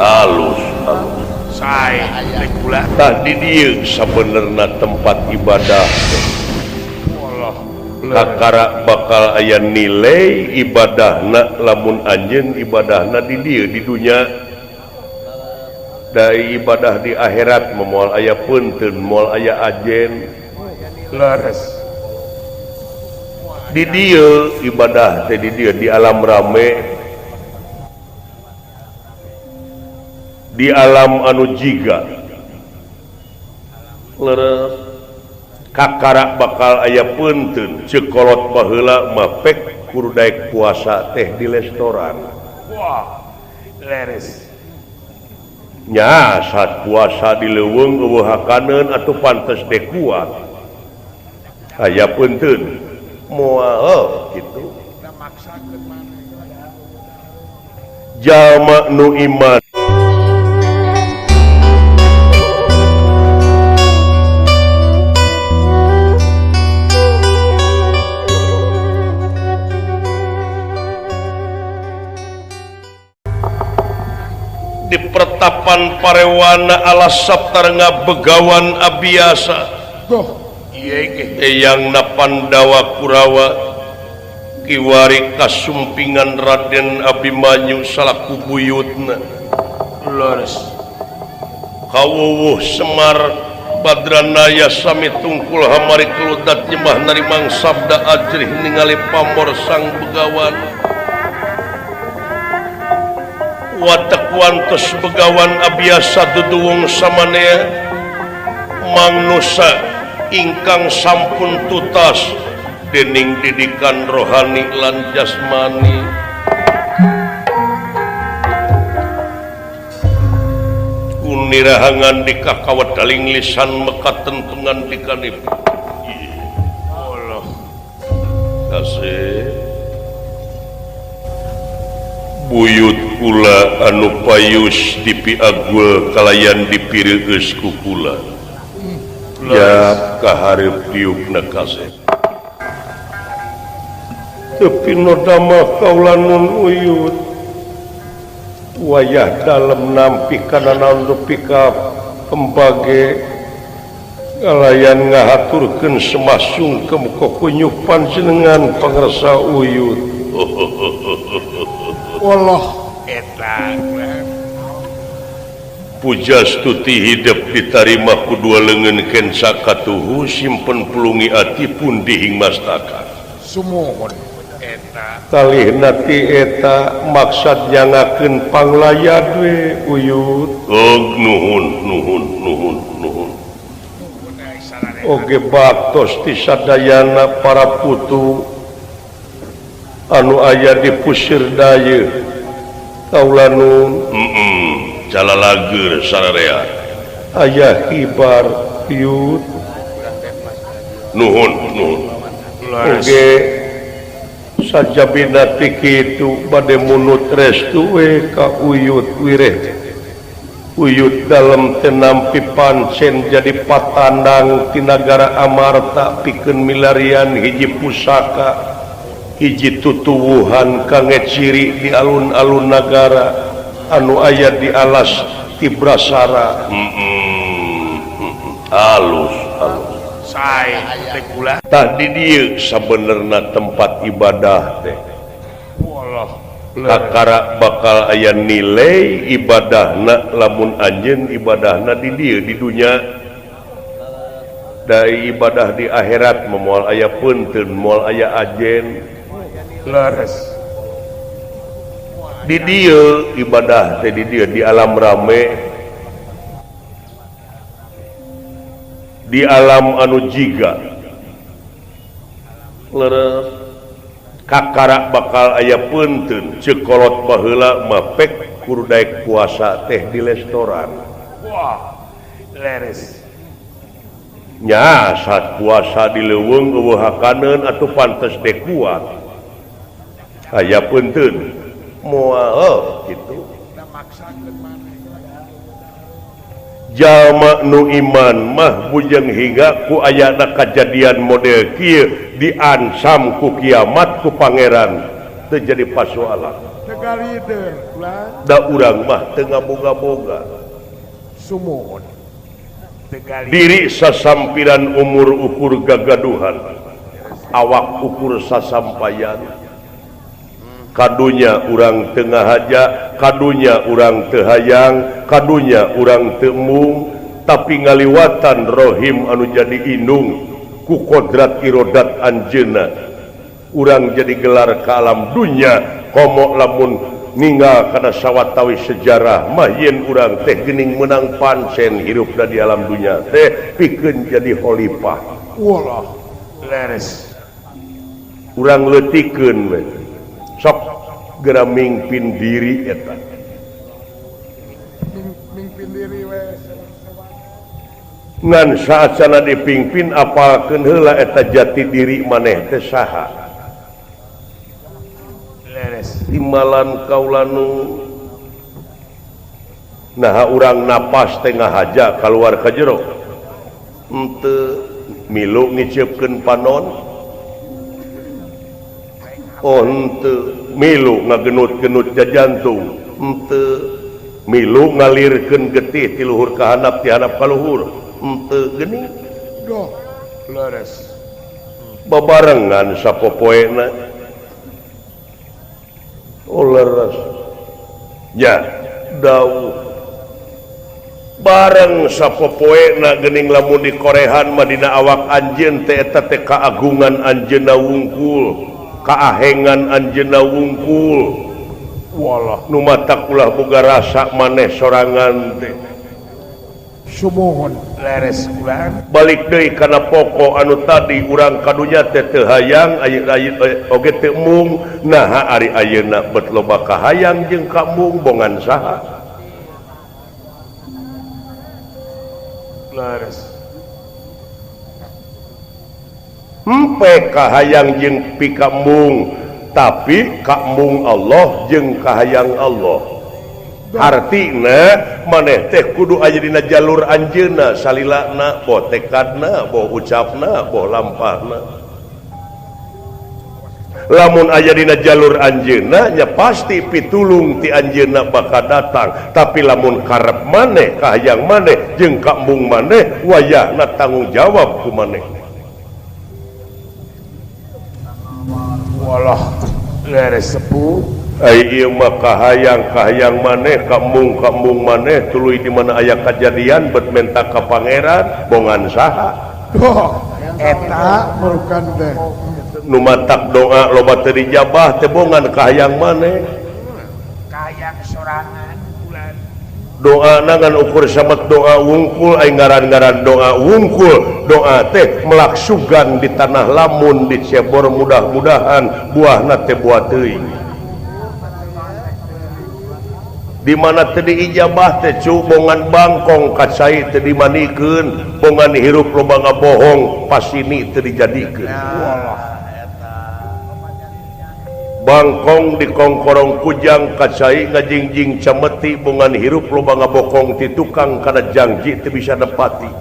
Halus halus. Sae kula. Tah di dieu sabenerna tempat ibadah teh. Walah. Kakara bakal aya nilai ibadahna lamun anjeun ibadahna di dieu di dunya. Da ibadah di akhirat mah moal aya peunteun, moal aya ajen. Leres. Di dieu ibadah teh di dieu di alam rame. Di alam anu jiga. Leres. Kakara bakal aya peunteun, ceuk kolot baheula mah pek kudu daek puasa teh di restoran. Wah, leres. Nya saat puasa di leuweung eueuh hakaneun atuh pantes dek kuat. Aya peunteun. Moal kitu. Jalma nu iman di pertapan parewana alas saptarnga begawan abiasa. Eyang na Pandawa Kurawa kiwari kasumpingan Raden Abimanyu salaku buyutna. Leres. Kawuwuh Semar Badranaya sami tungkul hamari keludat nyembah narimang sabda ajrih ningali pamor sang begawan. Watek wantos begawan abiasa duduwung samanea mangnusa ingkang sampun tutas dening didikan rohani lan jasmani. Kunirahangan di kakawedaling lisan mekatentungan di kanip. Allah. Kasih. Buyut kula anu payus dipiagul kalayan dipireueus ku kula. Ya kahareup diukna kasep. Teu pinoda mah kaula nun uyut. Wayah dalem nampi kana naon nepi ka pembage kalayan ngahaturkeun semasungkem ka kunyuk panjenengan pangersa uyut. Allah eta Pujastuti hidup ditarima ku dua leungeun kensa katuhu simpen pulungi ati pun dihing mastaka. Sumuhun eta. Talihna ti eta maksad nyangakeun panglayad we uyut. Oh nuhun nuhun nuhun nuhun. Oge baktos ti sadayana para putu anu aya di pusir dayeuh kaula nun. Calalager sararea aya hibar yut. Nuhun nuhun. Oge sajabina ti kitu bade munut restu we ka uyut wireh. Uyut dalem teu nampi pancen jadi patandang ti nagara Amarta pikeun milarian hiji pusaka hiji tutuwuhan kangge ciri di alun-alun nagara anu aya di alas Tibrasara. Halus halus. Sae teh kula. Tah di dieu sabenerna tempat ibadah teh. Walah. Kakara bakal aya nilai ibadahna lamun anjeun ibadahna di dieu di dunya. Da ibadah di akhirat mah moal aya peunteun, moal aya ajen. Leres. Di dieu ibadah teh di dieu di alam rame. Di alam anu jiga. Leres. Kakara bakal aya peunteun, ceuk kolot baheula mah pek kudu daek puasa teh di restoran. Wah, leres. Nya saat puasa di leuweung eueuh hakaneun atuh pantes dek kuat. Aya peunteun. Moal kitu. Jalma nu iman mah bujeng hingga ku ayana kajadian model kieu diancam ku kiamat ku pangeran teu jadi pasoalan. Da urang mah teu ngaboga-boga. Sumuhun. Diri sasampiran umur ukur gagaduhan, awak ukur sasampayan. Kadunya urang teu ngahaja, kadunya urang teu hayang, kadunya urang teu embung, tapi ngaliwatan rohim anu jadi indung ku kodrat irodat anjeunna. Urang jadi gelar ka alam dunya, komo lamun ninggal kana sawatawi sejarah mah yen urang teh geuning meunang pancen hirupna di alam dunya teh pikeun jadi khalifah. Walah leres. Urang leutikeun we. Sok geura mingpin diri eta. Mingpin diri we. Ngan saacana dipingpin apalkeun heula eta jati diri maneh teh saha. Timalan kaulanu nah urang napas teh ngahaja kaluar ka jero henteu milu ngiceupkeun panon, oh henteu milu ngagenut-genut jajantung, henteu milu ngalirkeun getih ti luhur ka handap ti handap ka luhur, henteu geuning doh leres babarengan sapopoena. Oh leres ya dawuh bareng sapopoena geuning lamun dikorehan mah dina awak anjeun teh eta teh kaagungan anjeunna wungkul, kaahengan anjeunna wungkul. Walah nu matak ulah boga rasa maneh sorangan teh. Sumuhun leres ulang. Balik deui kana pokok anu tadi urang kadunya teh teu hayang ayeuna oge teu embung, naha ari ayeuna bet loba kahayang jeung kaembung bongan saha. Leres. Empe kahayang jeung pikaembung, tapi kaembung Allah jeung kahayang Allah. Artina maneh teh kudu aya dina jalur anjeunna salilana, boh tekadna, boh ucapna, boh lampahna. Lamun aya dina jalur anjeunna nya pasti pitulung ti anjeunna bakal datang. Tapi lamun karep maneh, kahayang maneh jeung kaembung maneh, wayahna tanggung jawab ku maneh. Walah leres sepuh. Ai ieu mah kahayang-kahayang maneh, kaembung-kaembung maneh, tuluy di mana aya kajadian bet menta ka pangeran bongan saha. Oh, eta merukan teh. Nu matak doa loba teu dijabah teh bongan kahayang maneh. Kahayang sorangan bulan. Doa ngan ukur samet doa wungkul, ai ngaran-ngaran doa wungkul, doa teh melaksugan di tanah lamun dicebor mudah-mudahan buahna teh buah teuing. Di mana teu diijabah teh cu bongan bangkong kacai teu dimanikeun, bongan hirup loba ngabohong pasini teu dijadikeun. Bangkong dikongkorong kujang kacai ngajingjing cameti, bongan hirup loba ngabokong ti tukang kana janji teu bisa nepati.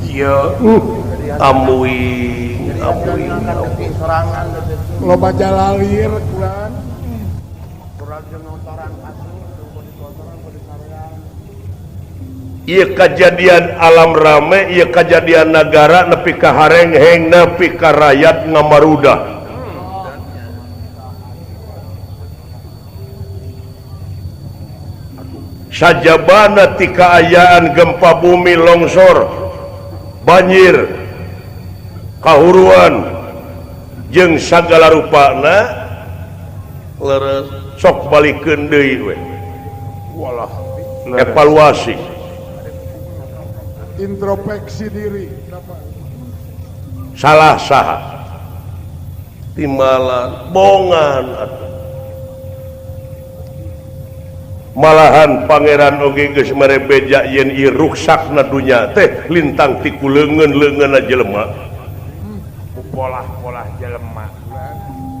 Ieu amuing amuing loba jalalir kulan. Ieu kajadian alam rame, ieu kajadian nagara nepi ka harengheng, nepi ka rakyat ngamarudah. Sajabana ti kaayaan gempa bumi, longsor, banjir, kahuruan jeung sagala rupana leres sok balikeun deui we. Walah evaluasi, introspeksi diri. Salah saha timbalan bongan atuh. Malahan pangeran oge geus mere beja yen ieu ruksakna dunya teh lintang ti ku leungeun-leungeunna jelema, ku polah-polah jelema.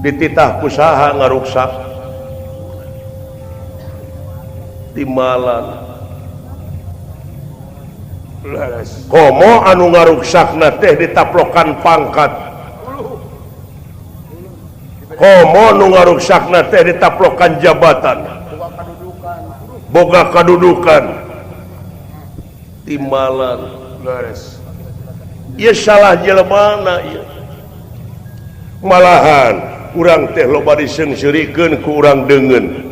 Dititah ku saha ngaruksak timbalan. Komo anu ngaruksakna teh ditaplokan pangkat. Komo nu ngaruksakna teh ditaplokan jabatan. Boga kadudukan. Timbalan leres. Ieu salah jelemana ieu. Malahan urang teh loba diseungseurikeun ku urang deungeun.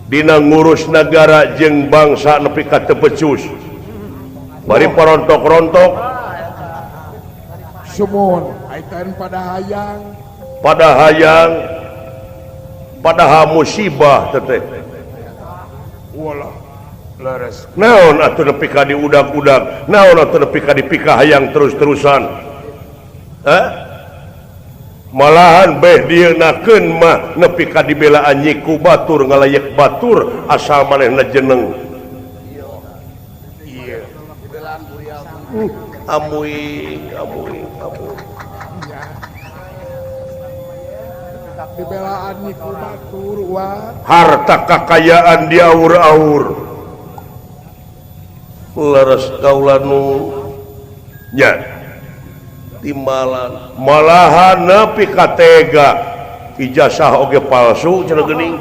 Dina ngurus nagara jeung bangsa nepi ka teu becus. Bari parontok-rontok. Sumuhun aitan pada hayang. Pada hayang. Padahal musibah teteh. Walah leres. Naon atuh nepi ka diudag-udag, naon atuh nepi ka dipikahayang terus-terusan. Hah? Malahan beh dieunakeun mah nepi ka dibelaan nyiku batur ngalayek batur asal manehna jeneng. Iya. Amuy, amuy, amuy. Dibelaan nyiku batur wa harta kakayaan diaur-aur. Leres kaula nu nya timbalan malahan nepi ka tega ijazah oge palsu cenah geuning.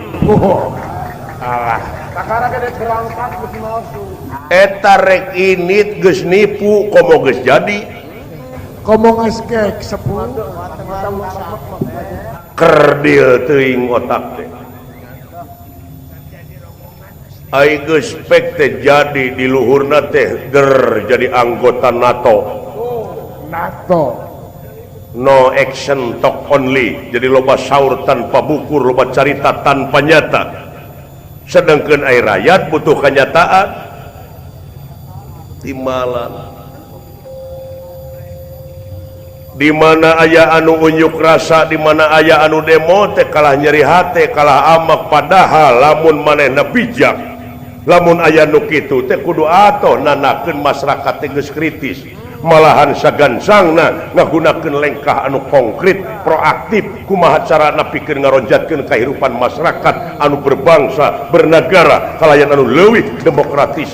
Alah kakara gede berangkat geus palsu. Eta rek init geus nipu komo geus jadi komo ngeskek sepuh kerdil teuing otak teh. Ai geus pek teh jadi di luhurna teh ger jadi anggota NATO. NATO no action talk only, jadi loba saur tanpa bukur, loba carita tanpa nyata. Sedangkan ai rakyat butuh kenyataan. Timbalan di mana aya anu unjuk rasa, di mana aya anu demo teh kalah nyeri hate, kalah amak, padahal lamun manehna bijak, lamun aya nu kitu teh kudu atoh nanakeun masyarakat teh geus kritis. Malahan sagansangna ngagunakeun lengkah anu konkret, proaktif, kumaha carana pikeun ngaronjatkeun kahirupan masyarakat anu berbangsa, bernegara kalayan anu leuwih demokratis.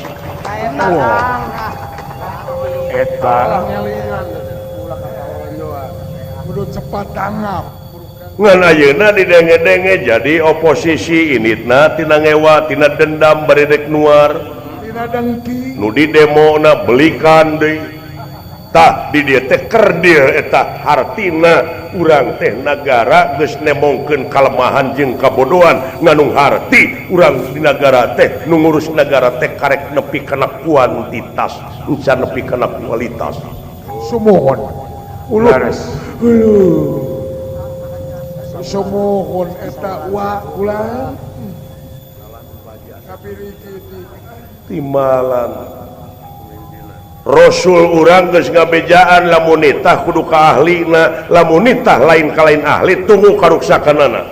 Eta kudu cepat tanggap. Ngan ayeuna didenge-denge jadi oposisi initna tina ngewa, tina dendam bari rek nuar, tina dengki, nu di demona belikan deui. Tah di dieu teh kerdil eta hartina urang teh nagara geus nemongkeun kalemahan jeung kabodohan nganung harti urang di nagara teh nu ngurus nagara teh karek nepi kana kuantitas encan nepi kana kualitas. Sumuhun uluh uluh sumuhun eta wa ulah timbalan Rasul urang geus ngabejaan lamun nitah kudu ka ahlina, lamun nitah lain ka lain ahli tunggu karuksakanana.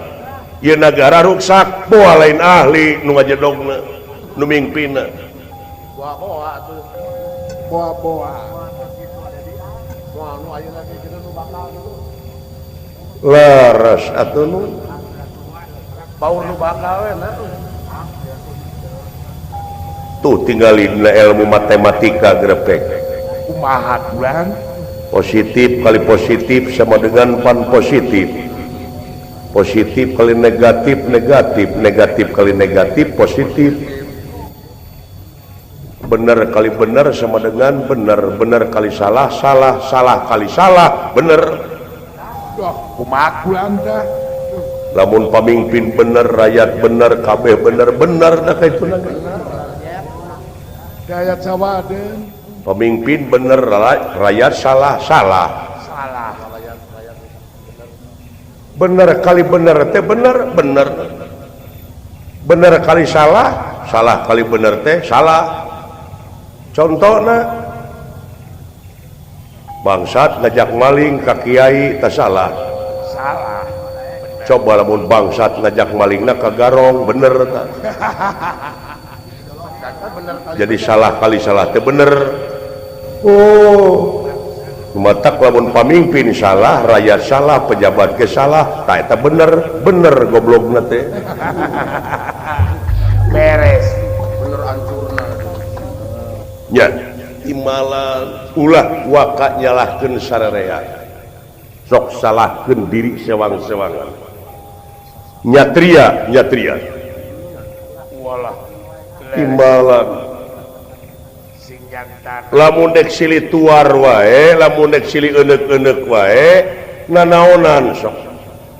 Ieu nagara ruksak boa lain ahli nu ngajedogna, nu mingpina. Boa-boa atuh. Boa-boa. Boa nu ayeuna ge nu bakal gitu. Leres atuh nu. Baur nu bakal we na. Tuh tinggalin ilmu matematika grepek. Kumaha bulan? Positif kali positif sama dengan pan positif. Positif kali negatif negatif, negatif kali negatif positif. Benar kali benar sama dengan benar, benar kali salah salah, salah kali salah bener. Kumaha bulan teh? Lamun pamimpin bener, rakyat bener, kabeh bener, bener dah kitu. Dayat sawaden. Pemimpin bener, rakyat salah, salah. Salah. Bener kali bener teh bener, bener. Bener kali salah, salah kali bener teh salah. Contohna bangsat ngajak maling ka kiai teh salah. Salah. Coba lamun bangsat ngajak malingna ka garong bener tah. Jadi salah kali salah teh bener. Oh, matak lamun pamimpin salah, rakyat salah, pejabat ke salah, tah eta bener, bener goblokna teh. Beres, bener ancurna. Nya, timalan ulah waka nyalahkeun sararea. Sok salahkeun diri sewang-sewangan. Nyatria, nyatria. Walah. Timbalan. Sing jantan. Lamun dek silih tuar wae, lamun dek silih euneuk-euneuk wae, nanaonan sok.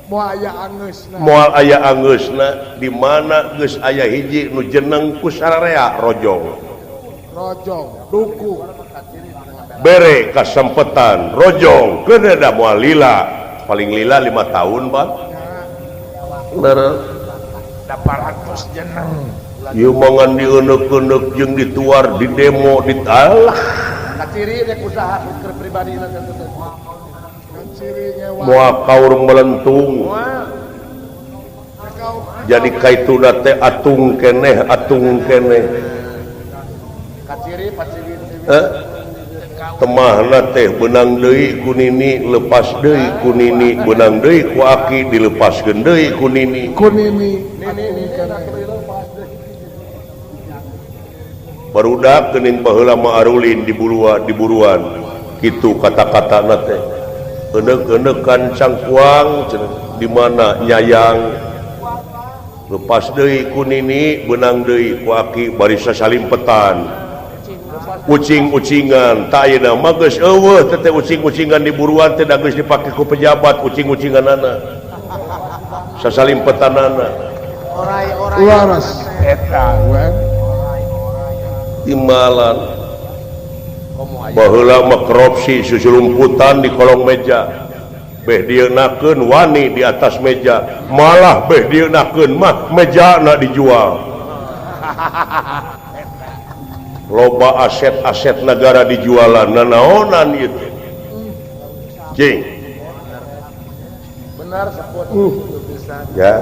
Moal aya angeusna. Moal aya angeusna di mana geus aya hiji nu jeneng ku sararea rojong. Rojong, duku. Bere kasempetan rojong keun da moal lila, paling lila 5 tahun, Pak. Bener. 800 jeneng. Ieu mangan dieuneuk-euneuk jeung dituar di demo di alah. Kaciri rek usaha keur pribadi na teh. Moal kaur melentung. Jadi kaituna teh atung keneh atung keneh. Kaciri paciri. Temahna teh benang deui ku nini lepas deui ku nini benang deui ku aki dilepaskeun deui ku nini. Ku nini. Barudak geuning baheula mah arulin di buruan di buruan kitu kata-katana teh. Enek-enekan cangkuang cenah di mana nyayang lepas deui ku nini benang deui ku aki bari sasalimpetan. Ucing-ucingan tak ayeuna mah geus eueuh teh ucing-ucingan di buruan teh da geus dipake ku pejabat ucing-ucinganana sasalimpetanana orai-orai waras eta we timbalan baheula mah korupsi susulumputan di kolong meja beh dieunakeun wani di atas meja malah beh dieunakeun mah mejana dijual. Loba aset-aset negara dijualan nanaonan ieu teh. Cing. Benar sebut. Ya.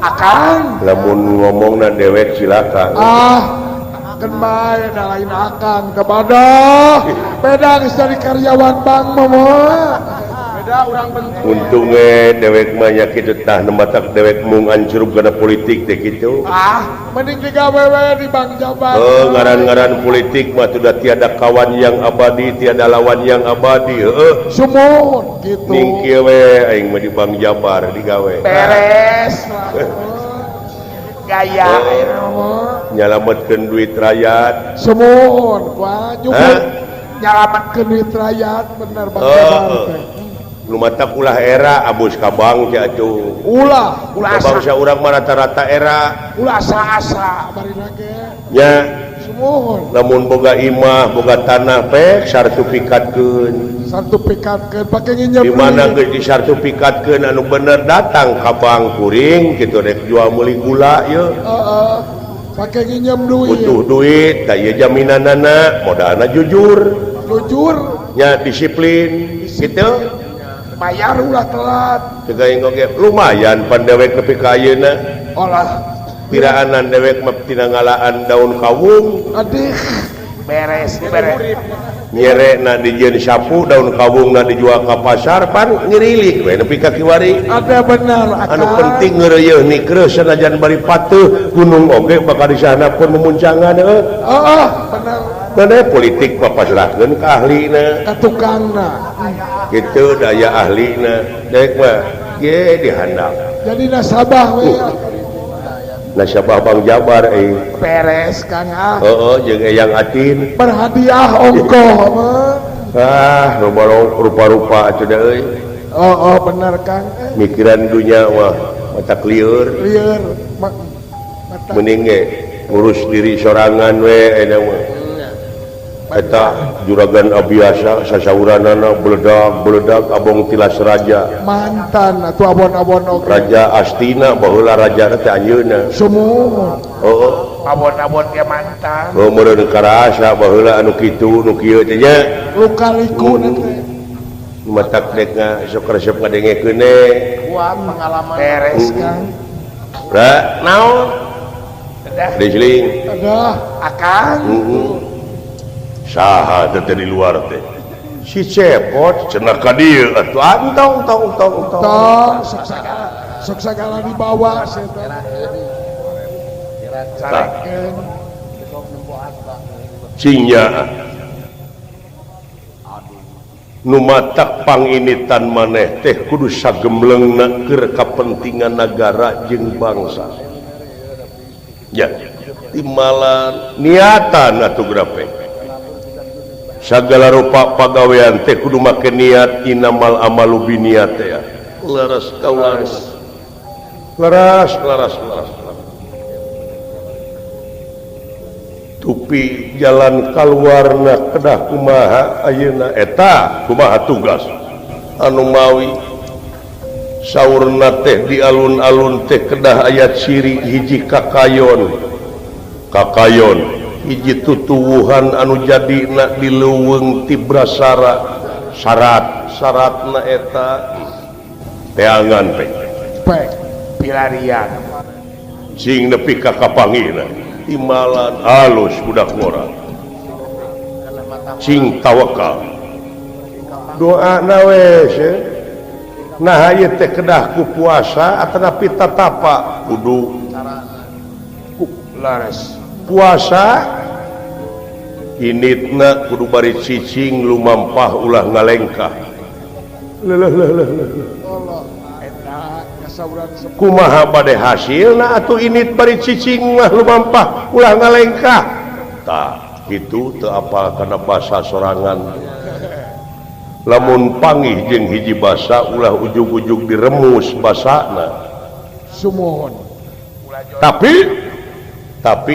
Akang lamun ngomongna dewek silakan. Ah, keun bae da lain akang teh badah. Beda geus dari karyawan bank mah. Beda urang bentuk. Untung we dewek mah nya kitu tah nu matak dewek mung ancurug kana politik teh kitu. Ah, mending digawe we di Bank Jabar. Oh, ngaran-ngaran politik mah sudah tiada kawan yang abadi, tiada lawan yang abadi, heueuh. Sumuhun kitu. Ning kieu we aing mah di Bank Jabar digawe. Beres. Gaya nyalametkeun duit rakyat. Sumuhun, wah nyumput. Nyalametkeun duit rakyat bener Bank Jabar teh. Nu matak ulah era abus ka bank teh atuh. Ulah, ulah bangsa urang mah rata-rata era. Ulah asa-asa barina ge. Nya. Sumuhun. Lamun boga imah, boga tanah pek sertifikatkeun. Sertifikatkeun pake nginjem. Di mana geus disertifikatkeun anu bener datang ka bank kuring kitu rek jual meuli gula ieu. Heeh. Pake nginjem duit. Butuh duit, da ieu jaminanana modalna jujur. Jujur. Nya disiplin kitu. Bayar ulah telat. Ceuk oge lumayan pan dewek nepi ka ayeuna. Olah piraanan dewek mah tina ngalaan daun kawung. Aduh, beres beres. Nyerena dijieun sapu daun kawungna dijual ka pasar pan ngirilik we nepi ka kiwari. Ada benar anu penting ngeureuyeuh nikreuh sanajan bari patuh gunung oge bakal disahanakeun memuncangan heuh. Heeh, bener. Bener politik mah pasrahkeun ka ahlina, ka tukangna. Gitu daya ahlina dek mah ge dihandap. Jadi nasabah we. Nasabah Bank Jabar euy. Beres Kang ah. Heeh, jeung Eyang Atin. Berhadiah ongkoh mah. Ah, rupa-rupa atuh da euy. Oh, oh bener Kang. Mikiran dunya mah mata lieur. Lieur. Mata. Mending ge ngurus diri sorangan we eta mah. Eta juragan abiasa sasauranana beledag-beledag abong tilas raja. Mantan atuh abon-abon oge. Raja Astina baheula rajana teh anjeunna. Sumuhun. Heeh. Abon-abon ge mantan. Heuh meureun karasa baheula anu kitu nu kieu teh nya. Lukaliku na teh. Matak dek sok resep ngadengekeun we. Kuat pengalaman. Beres Kang. Ra naon? Dadah. Disling. Dadah. Akang. Saha teh di luar teh si Cepot cenah ka dieu atuh antong tong tong tong tong sok sagala sok sagala dibawa sia teh sarekeun cingnya Nu matak panginitan maneh teh kudu sagemblengna keur kapentingan nagara jeung bangsa. Ya, timalan niatan atuh grape. Sagala rupa pagawean teh kudu make niat, innamal amalu binniyat ya. Leres kaulares. Leres leres leres. Tupi jalan kaluarna kedah kumaha ayeuna eta kumaha tugas anu mawi saurna teh di alun-alun teh kedah aya ciri hiji kakayon kakayon hiji tutuwuhan anu jadina di leuweung tibrasara syarat syaratna eta teangan pek pilarian sing nepi ka kapangina timalan halus budak ngora sing tawakal doa na we nah ieu teh kedah ku puasa atanapi tatapa kudu laras puasa initna kudu bari cicing lumampah ulah ngalengkah leuh leuh leuh Allah eta kumaha bade hasilna atuh init bari cicing mah lumampah ulah ngalengkah tah kitu teu apal kana basa sorangan lamun pangih jeung hiji basa ulah ujug-ujug diremus basana sumuhun tapi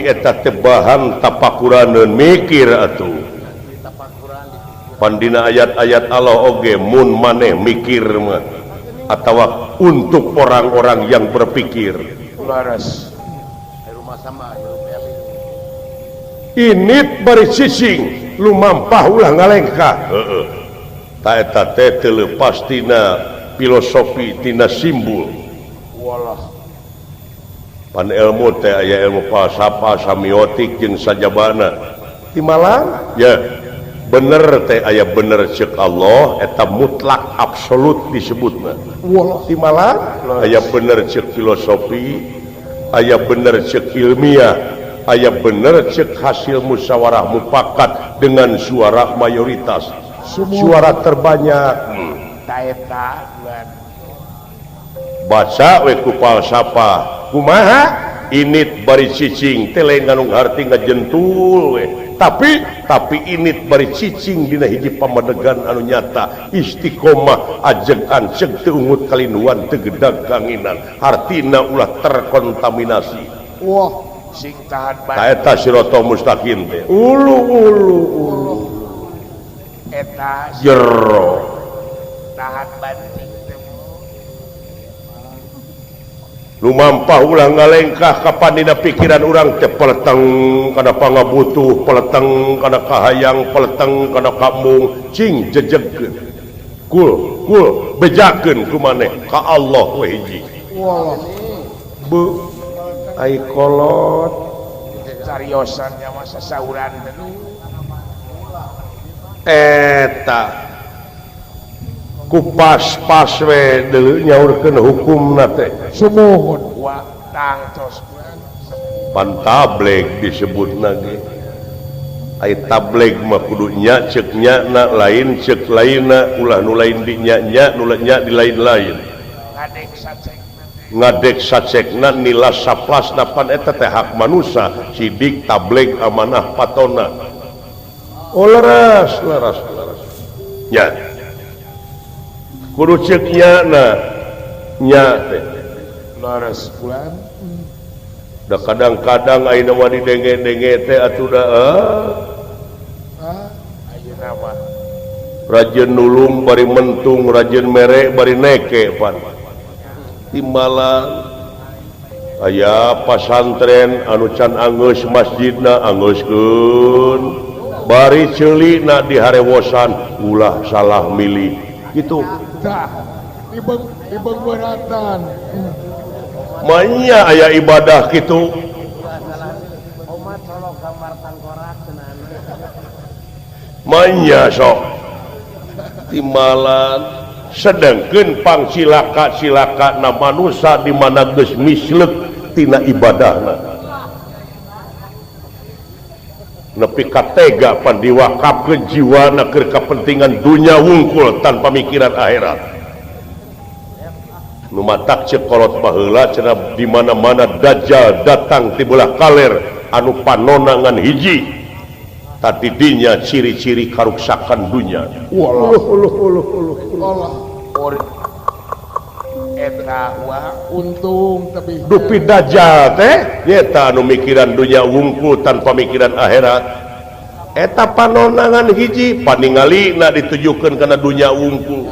eta teh bahan tapakuraneun mikir atuh pandina ayat-ayat Allah oge mun maneh mikir mah atau untuk orang-orang yang berpikir. Init bari cicing lumampah ulah ngalengkah. Heeh. Ta eta teh teu leupas tina filosofi tina simbol. Walah. Pan ilmu teh aya ilmu falsafah, semiotik jeung sajabana. Timalan? Ya. Bener teh aya bener ceuk Allah eta mutlak absolut disebutna. Walah. Timalan aya bener ceuk filosofi, aya bener ceuk ilmiah, aya bener ceuk hasil musyawarah mufakat dengan suara mayoritas, suara terbanyak. Baca we ku falsafah kumaha init bari cicing teh lain ngandung harti ngajentul we. Tapi init bari cicing dina hiji pamadegan anu nyata istiqomah ajeg anceg teu ungut kalinduan teu gedag kanginan hartina ulah terkontaminasi. Wah sing tahan ta eta sirata mustaqim teh ulu ulu ulu eta jero tahan banting teh lumampah ulah ngalengkah kapan dina pikiran urang teh peleteng kana pangabutuh peleteng kana kahayang peleteng kana kamung cing jejegkeun kul kul bejakeun ku maneh ka Allah we hiji. Walah bu ai kolot cariosan nya mah sasauran eta ku pas-pas we deuleu nyaurkeun hukumna teh sumuhun wa tangtos pan tableg disebutna ge ai tableg mah kudu nya ceuk nya na lain ceuk lainna ulah nu lain di nya nya nu nya di lain-lain ngadek sacekna nila saplasna pan eta teh hak manusia sidik tableg amanah patona. Oh leres leres leres nya kudu ceuk nya na nya teh leres bulan da kadang-kadang ayeuna mah didenge-denge teh atuh da ayeuna mah rajin nulung bari mentung rajin mere bari neke pan timbalan aya pasantren anu can anggeus masjidna anggeuskeun bari ceulina diharewosan ulah salah milih gitu tah di bengberatan manya aya ibadah kitu manya sok timbalan sedangkeun pangsilaka-silaka na manusa di mana geus mislek tina ibadahna. Nepi ka tega pan diwakafkeun jiwana keur kapentingan dunya wungkul tanpa mikiran akhirat. Nu matak ceuk kolot baheula cenah di mana-mana dajjal datang ti belah kaler anu panona ngan hiji. Tadi dinya ciri-ciri karuksakan dunya. Walah uluh uluh uluh uluh. Eta wa untung tapi dupi dajjal teh nyeta anu mikiran dunya wungkul tanpa mikiran akhirat. Eta panonangan hiji paningalina ditujukeun kana dunya wungkul.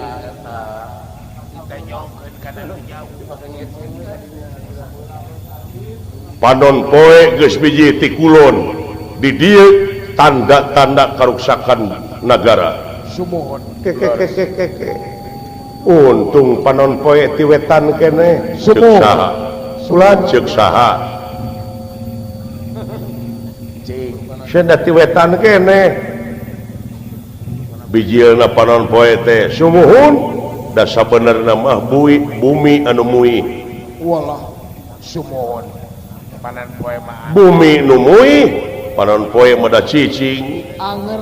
Panon poe geus biji ti kulon di dieu tanda-tanda karuksakan nagara. Sumuhun. Untung panon poe ti wetan keneh. Ceuk saha? Ulah ceuk saha? Cenah ti wetan keneh. Bijilna panon poe teh sumuhun da sabenerna mah bumi anu muih. Walah sumuhun. Panon poe mah bumi nu muih, panon poe mah da cicing. Anger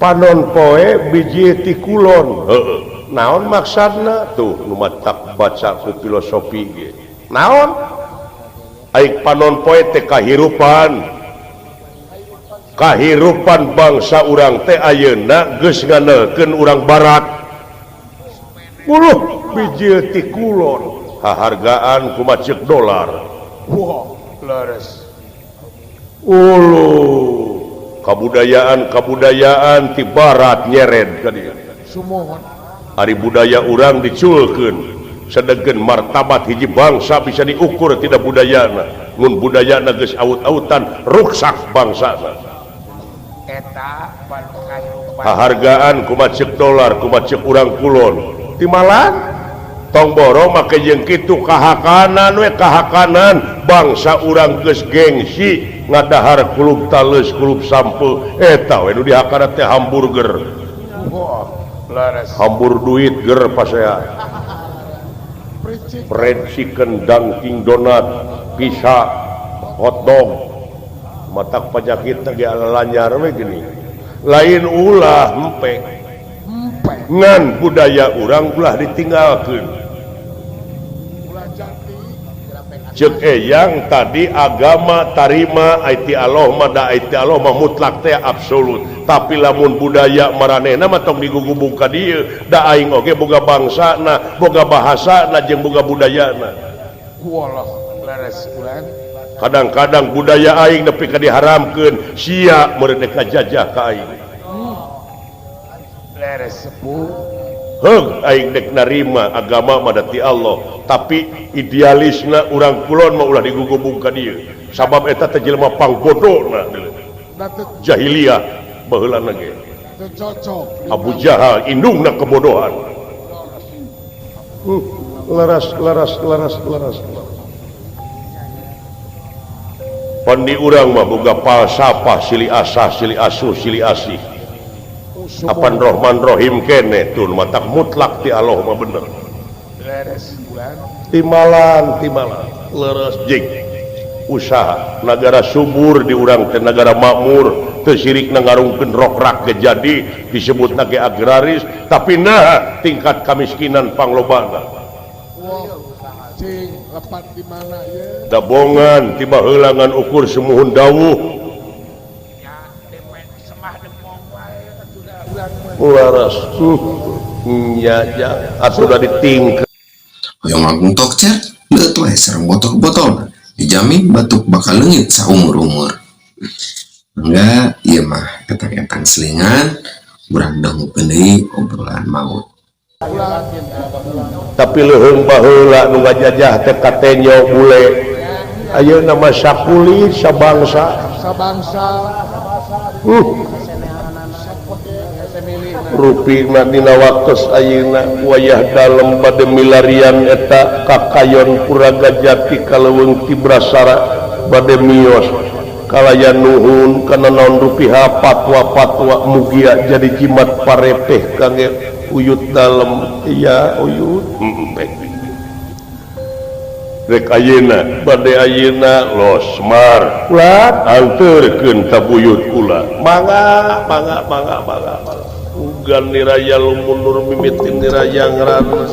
panon poe biji ti kulon. Heeh. Naon maksudna tuh nu matak baca ku filosofi ge. Naon? Aik panon poe teh kahirupan. Kahirupan bangsa urang teh ayeuna geus nganelkeun urang barat. Uluh biji ti kulon. Hahargaan kumaha ceuk dolar. Wah, leres. Uluh kabudayaan-kabudayaan ti barat nyered ka dieu. Sumuhun. Ari budaya urang diculkeun, sedengkeun martabat hiji bangsa bisa diukur tidak budayana. Mun budayana geus aut-autan ruksak bangsana. Eta hahargaan kumaha ceuk dolar, kumaha ceuk urang kulon. Timalan tong borong make jeung kitu kahakanan we kahakanan bangsa urang geus gengsi ngadahar kulub taleus kulub sampeu eta we nu dihakana teh hamburger. Hambur duit ger pasea. Fried chicken, Dunkin Donut, pizza, hotdog. Matak panyakit ge alanyar we geuning. Lain ulah empek. Ngan budaya urang ulah ditinggalkeun. Ceuk eyang tadi agama tarima aiti Allah mah da aiti Allah mah mutlak teh absolut. Tapi lamun budaya maranehna mah tong digugubung ka dieu, da aing oge boga bangsana, boga bahasana jeung boga budayana. Walah, leres ulang. Kadang-kadang budaya aing nepi ka diharamkeun, sia merdeka jajah ka aing. Leres sepuh. Heug aing dek narima agama mah da ti Allah, tapi idealisna urang kulon mah ulah digugubung ka dieu. Sabab eta teh jelema pangbodohna. Jahiliyah baheulana ge. Abu Jahal indungna kebodohan. Leres leres leres leres. Pandi urang mah boga falsafah silih asah, silih asuh, silih asih. Apan Rohman Rohim kene tuh matak mutlak ti Allah mah bener. Leres bulan. Timalan timalan leres jing. Usaha nagara subur di urang teh nagara makmur teu sirikna ngarungkeun rokrak ge jadi disebutna ge agraris tapi nah tingkat kamiskinan panglobana. Cing lepat di mana ye? Dabongan tiba heula ngan ukur sumuhun dawuh. Laras nya ja atuh da ditingkeun. Hoyong langkung tokcer, leuet wae sareng botok botol. Dijamin batuk bakal leungit saumur-umur. Mangga ieu mah etang-etang selingan, urang dangukeun deui obrolan maut. Tapi leuheung baheula nu ngajajah teh katenyo bule. Ayeuna mah sakulit sabangsa. Sabangsa. Rupina dina waktos ayeuna wayah dalem bade milarian eta kakayon Puraga Jati kaleuweung Tibrasara bade mios kalayan nuhun kana naon rupiha patwa-patwa mugia jadi jimat parepeh kangge uyut dalem iya uyut. Rek ayeuna bade ayeuna Losmar ulah anterkeun ka buyut kula. Mangga mangga mangga mangga mangga. Ugan niraya lumunur mimitin niraya ngrana.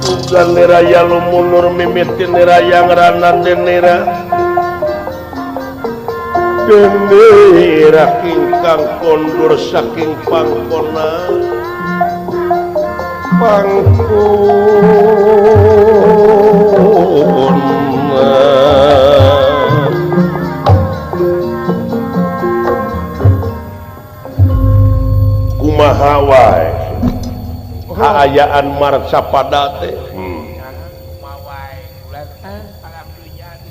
Ugan niraya lumunur mimitin niraya ngrana denira. Denira kingkang kondur saking pangkona. Pangkona. Kumaha wae kaayaan marcapada teh.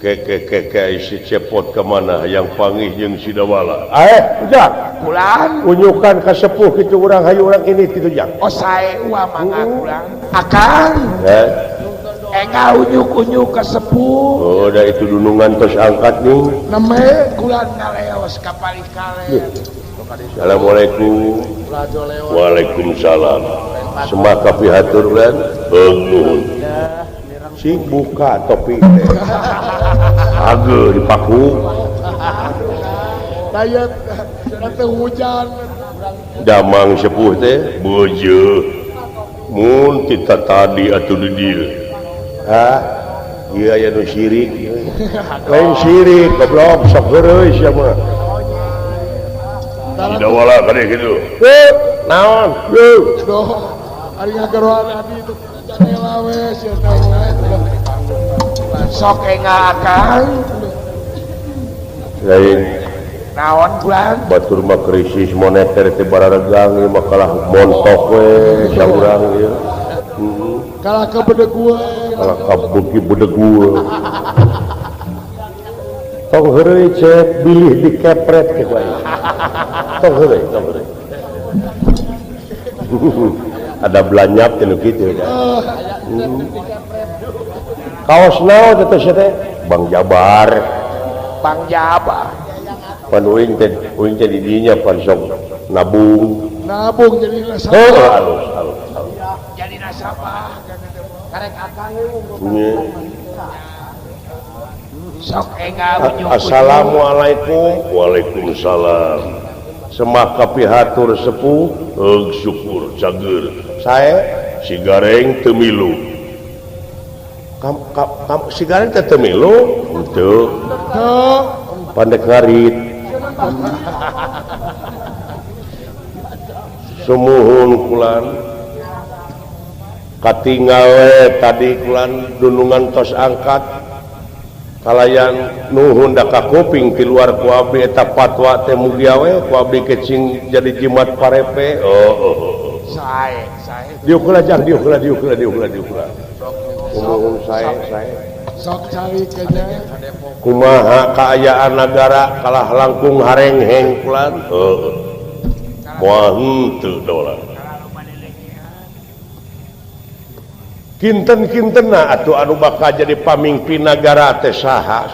Keke si cepot kemana yang pangih jeung si Dawala. Ujang kulan unyukan ka sepuh kitu urang hayu urang ini kitu jang. Oh sae uah mangga kulan. Akang. Enga unyuk-unyuk ka sepuh. Oh da itu dunungan tos angkat nih. Neme kulan ngaleos ka palih kale. Assalamualaikum. Waalaikumsalam. Semaka pihatur kan? Nuhun. Sing buka topi teh. Ageu dipaku. Dayat teu hujan. Damang sepuh teh beujeuh. Mun tita tadi atuh di dieu. Hah? Ieu aya nu sirik. Lain sirik goblok sok heureuy sia mah. Dawala kade kitu. Naon? Duh. Ari ngageroan abdi itu janela we sia teh. Sok enga akang. Lain. Naon bulan? Batur mah krisis moneter teh bararegang ieu mah kalah montok we saurang ieu. Heeh. Kalah ka bedeg we. Kalah ka beuki bedeg we. Tong heureuy cek bilih dikepret ke ku aing. Tong heureuy, tong heureuy. Ada belanyap teh nu kitu da. Kaos naon teh teh? Bang Jabar. Bang Jabar. Pan uing teh di dinya pan sok nabung. Nabung jadi nasabah. Heuh, alus alus. Jadi nasabah karek akang. Sok enga unyuk. Assalamualaikum. Waalaikumsalam. Semaka pihatur sepuh, heug syukur cager. Sae si Gareng teu milu. Kam si Gareng teh teu milu? Henteu. Pandek ngarit. Sumuhun kulan. Katingal we tadi kulan dunungan tos angkat. Kalayan nuhun da ka kuping ti luar ku abdi eta patwa teh mugia we ku abdi kecing jadi jimat parepe. Oh. Sae, sae. Diuk heula jang, diuk heula, diuk heula, diuk heula, diuk heula. Nuhun sae, sae. Sok cari kenya. Kumaha kaayaan nagara kalah langkung harengheng kulan. Heuh. Moal henteu dolar. Kinten-kintenna atuh anu bakal jadi pamimpin nagara teh saha?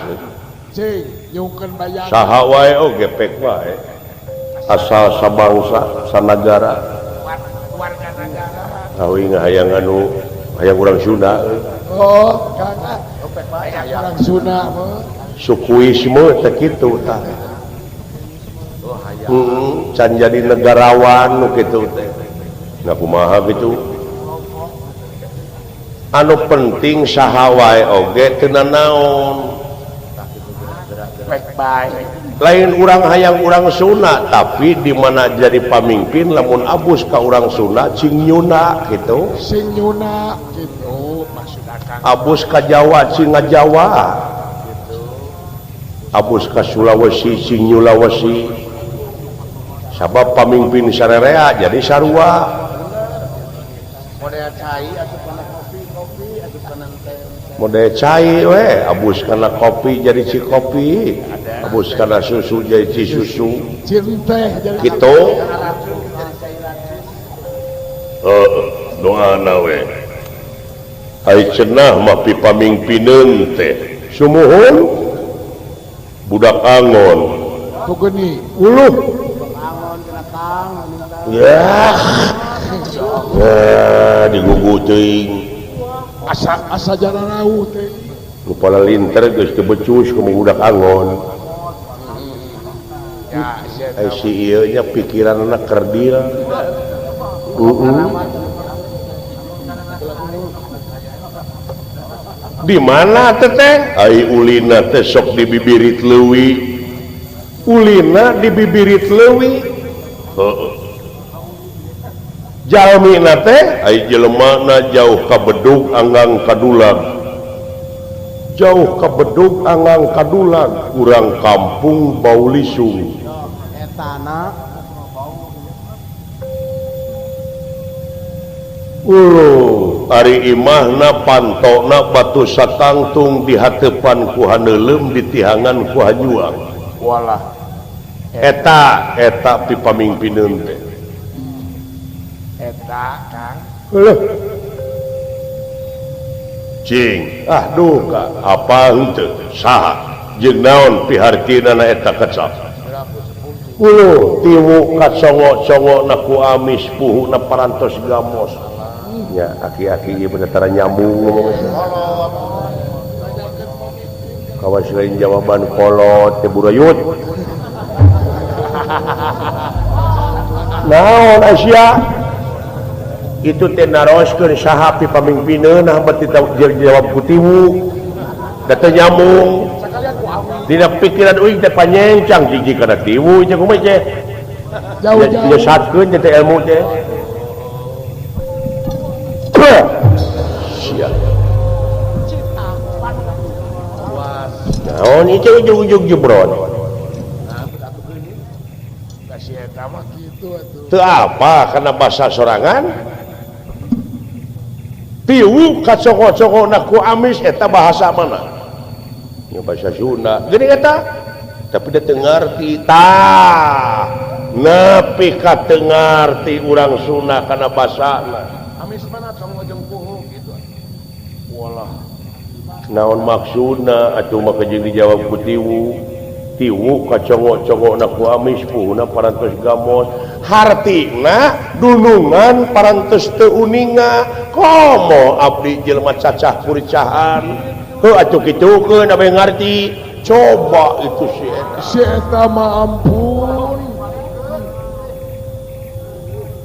Cing, nyungkeun bayangan. Saha wae oge pek wae. Asal sabangsa, sanagara. Warga nagara. Awi hayang anu hayang urang Sunda. Oh, Kang ah, pek wae hayang urang Sunda mah. Sukuisme teh kitu tah. Oh, hayang. Can jadi negarawan nu kitu teh. Nah kumaha kitu? Anu penting saha wae oge teu nanaon. Lain urang hayang urang Sunda tapi di mana jadi pamimpin lamun abus ka urang Sunda cing nyuna kitu. Sing nyuna kitu maksud akang. Abus ka Jawa cing ngajawa. Abus ka Sulawesi cing nyulawesi. Sabab pamimpin sarerea jadi sarua. Model cai asup kana kopi, kopi asup kana teh. Model cai we, abus kana kopi jadi cikopi, abus kana susu jadi cisusu. Cinteh jadi kitu. Heeh, doana we. Ai cenah mah pipamingpineun teh. Sumuhun budak angon. Tugeni uluh. Angon kena tang. Ya. Digugu teuing. Asa jararauh teh. Kepala linter geus teu becus kumaha budak angon. Ai si ieu nya pikiranna kerdil. Di mana teteh? Ai ulina teh sok di bibirit leuwi. Ulina di bibirit leuwi. Heeh. Jalmina teh ai jelemana jauh ka bedug anggang kadulag. Jauh ka bedug anggang kadulag urang kampung bau lisung. Etana Ari imahna pantokna batu satangtung di hatepan ku haneuleum ditihangan ku hajuang. Walah. Eta eta pipamingpineun teh. Eta Kang. Leuh. Cing, ah duka apa henteu saha jeung naon pihartina na eta kecap. Uluh tiwu kacongok-congokna ku amis puhuna parantos gamos. Ya aki-aki ieu bener tara nyambung ngomong teh. Kawas lain jawaban kolot teh burayut. Naon Asia? Itu teh naroskeun saha pipamingpineun beuti jawab ku tiwu. Da teu nyambung. Dina pikiran uing teh panyencang jiji kana tiwu jeung kumaha teh. Jauh-jauh. Nyesatkeun teh ilmu teh. Sia. Naon itu ujug-ujug jebron. Teu apa kana basa sorangan? Tiwu kacongok-congokna ku amis eta bahasa mana? Nya bahasa Sunda. Geuning eta? Tapi dia teu ngarti. Tah, nepi ka teu ngarti urang Sunda kana basana. Amis mana congok jeung puhuk gitu. Walah. Naon maksudna atuh mah jeung dijawab ku tiwu. Tiwu kacongok-congokna ku amis puhuna parantos gamos. Hartina dunungan parantos teu uninga. Komo abdi jelema cacah kuricahan. Heuh atuh kitukeun abeh ngarti. Coba itu si eta. Si eta mah ampun.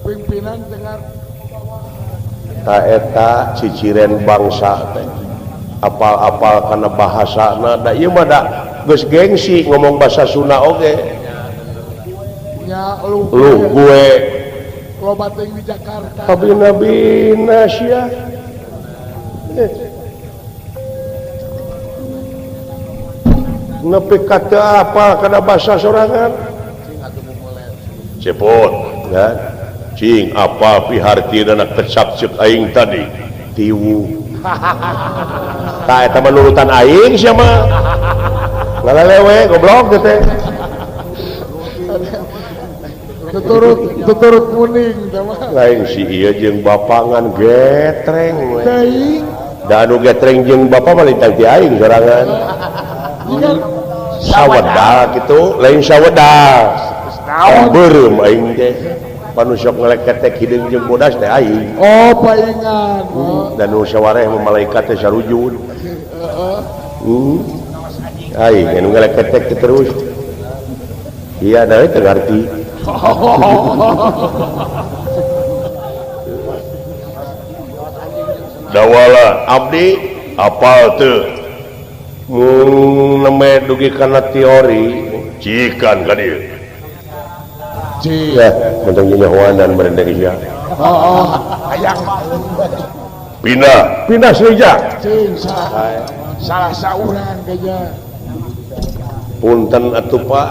Pimpinan dengar ta eta ciciren bangsa teh. Apal-apal kana bahasana da ieu mah da geus gengsi ngomong bahasa Sunda oge. Nya lu gue loba teuing di Jakarta. Kabina-bina sia. Nepi ka teu apal kana bahasa sorangan. Cepot kan. Cing apa pihartina kecap ceuk aing tadi? Tiwu. Tah eta mah nurutan aing sia mah. Ngalelewe goblok teh. Tuturut kuning teh mah. Lain si ieu jeung bapa ngan getreng we. Teuing. Da anu getreng jeung bapa mah lintang ti aing sorangan. Sawedal kitu, lain sawedal. Naon beureum aing teh. Panu sok ngeleketek hideung jeung bodas teh aing. Oh, paingan. Dan nu sawareh mah malaikat teh sarujud. Heeh. Aing anu ngeleketek teh terus. Iya, da teu ngarti. Dawala abdi apal teu? Mun neme dugi kana teori cikan ka dieu. Ya, mentang nyahoan merendeng sia. Heeh, hayang pindah, pindah Srija. Cing salah saurang kayaknya. Punten atuh Pak.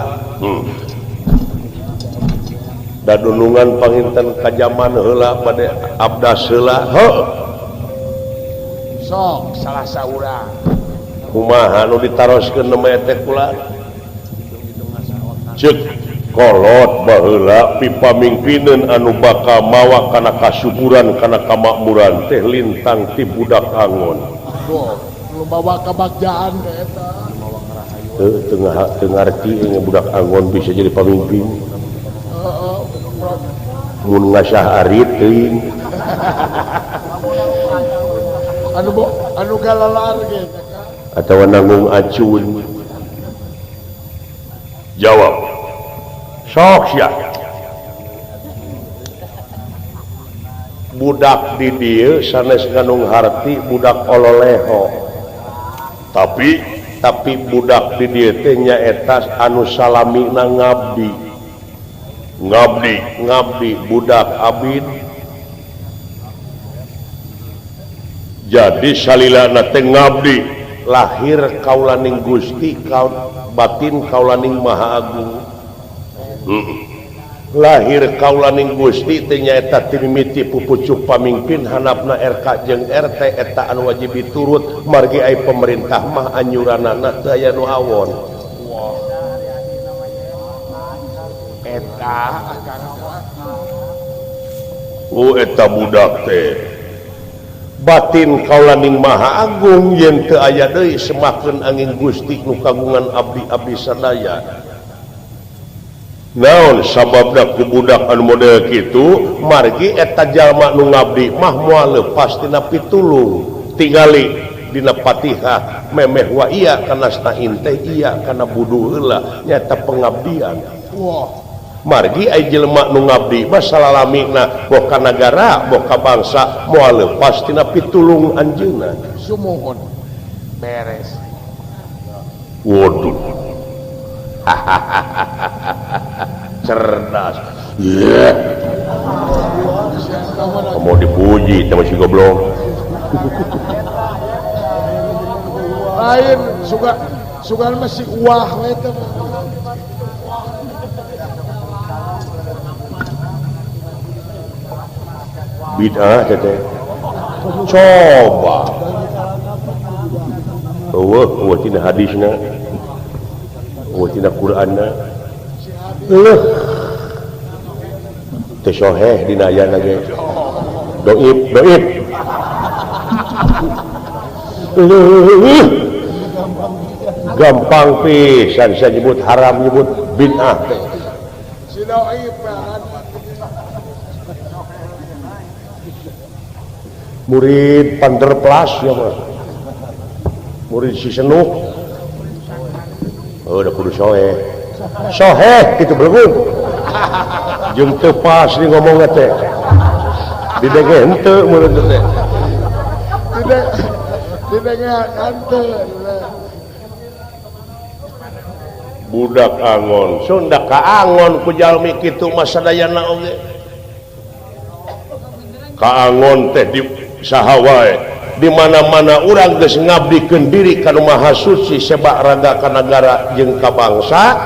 Da dunungan panginten ka jaman heula bade abdas heula. Heuh. Sok salah saurang. Kumaha nu ditaroskeun neme teh kula? Ceuk kolot baheula pipamingpineun anu bakal mawa kana kasuburan kana kamakmuran teh lintang ti budak angon. Lu bawa kabagjaan teh eta. Teu teu ngarti budak angon bisa jadi pamimpin. Heeh. Mun ngasah arit teuing. Anu galalar ge atawa nanggung acun. Jawab. Sok sia. Budak di dieu sanes ngandung harti budak ololeho. Tapi budak di dieu teh nyaeta anu salamina ngabdi. Ngabdi budak abid. Jadi salilana teh ngabdi lahir kaulaning Gusti batin kaulaning Maha Agung. Lahir kaulaning Gusti teh nyaeta timimiti pupucuk pamingpin hanapna RK jeung RT eta anu wajib diturut margi ai pemerintah mah anyuranana teu aya nu awon. Eta oh eta budak teh batin kaulaning Maha Agung yen teu aya deui semakeun angin Gusti nu kagungan abdi-abdi sadaya. Naon sababna ku budak anu model kitu margi eta jalma nu ngabdi mah moal leupas tina pitulung tingali dina Fatihah memeh wa iya kana stain teh iya kana buduh heula nyaeta pengabdian. Wah. Margi ai jelema nu ngabdi mah salalamina boh ka nagara boh ka bangsa moal leupas tina pitulung anjeunna. Sumuhun. Beres. Waduh. Cerdas. Yeah. Mau dipuji sama si goblok. Lain suka masih uah we teh. Bid'ah teh. Coba. Eueuh eueuh tina hadisna. Eueuh tina Qur'anna. Leuh. Teu soheh dina ayana ge. Doib, doib. Leuh. Gampang pisan bisa nyebut haram nyebut bid'ah teh. Si doib murid Panderplas ya mas, murid si Senuk, oh udah kudu soheh, soheh gitu belum, jeung teu pas nih ngomongna teh, didenge henteu murid teh, didenge henteu, budak angon, Sunda ka angon ku jalmi kitu mah sadayana oge, ka angon teh di saha wae di mana-mana urang geus ngabdikeun diri ka nu Maha Suci sebak raga ka nagara jeung ka bangsa